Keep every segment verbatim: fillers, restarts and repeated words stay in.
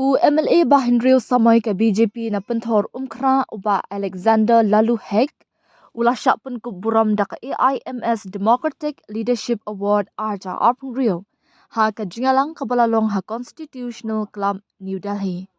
U M L A ba hynriew samoi ka B J P na Pynthor Umkhra, u Bah Alexander Lalu Hek, u la shah pynkup burom da ka A I M S Democratic Leadership Award arja arphew hynriew ha ka jingïalang kaba la long ha Constitutional Club, New Delhi.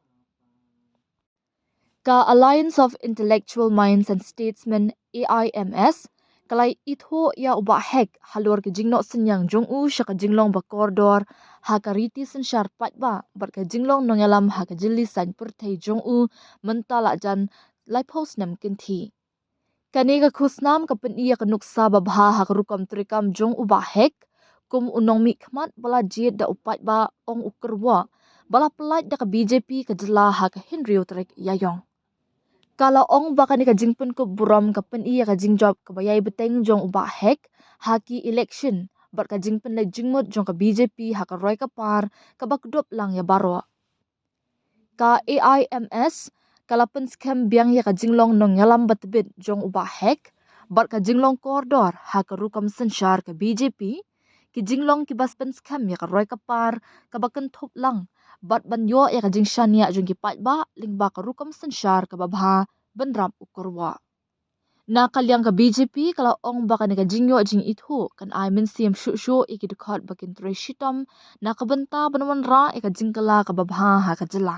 Ka Alliance of Intellectual Minds and Statesmen, A I M S, ka la ithuh ïa u Bah Hek halor ka jingnoh synñiang jong u sha ka jinglong ba kordor ha ka riti synshar paidbah bad ka jinglong nongïalam ha ka jylliew saiñ pyrthei jong u mynta la jan laiphew snem kynthih. Kane ka khusnam ka pyni ïa ka nuksa babha ha ka rukom treikam jong u Bah Hek kum u nongmihkhmat ba la jied da u paidbah, ong u kyrwoh, ba la pyllait da ka B J P ka jylla ha ka hynriew tarik Ïaiong. Ka la ong ba kane ka jingpynkup burom ka pyni ïa ka jingjop kaba ïai bteng jong u Bah Hek ha ki election bad ka jingpynleit jingmut jong ka B J P ha ka roi ka par kaba kdup lang ïa baroh. Ka A I M S ka la pynskhem biang ïa ka jinglong nongïalam ba tbit jong u Bah Hek bad ka jinglong kordor ha ka rukom synshar ka B J P, ki jinglong kiba pynskhem ïa ka roi ka par kaba kynthup lang bad ban ïoh ïa ka jingshaniah jong ki paidbah lyngba ka rukom synshar kaba bha, bynrap u kyrwoh. Na ka liang ka B J P ka la ong ba kane ka jingïoh jingithuh kan ai mynsiem shuh shuh ïa ki dkhot ba kin trei shitom na ka bynta ban wanrah ïa ka jingkylla kaba bha ha ka jylla.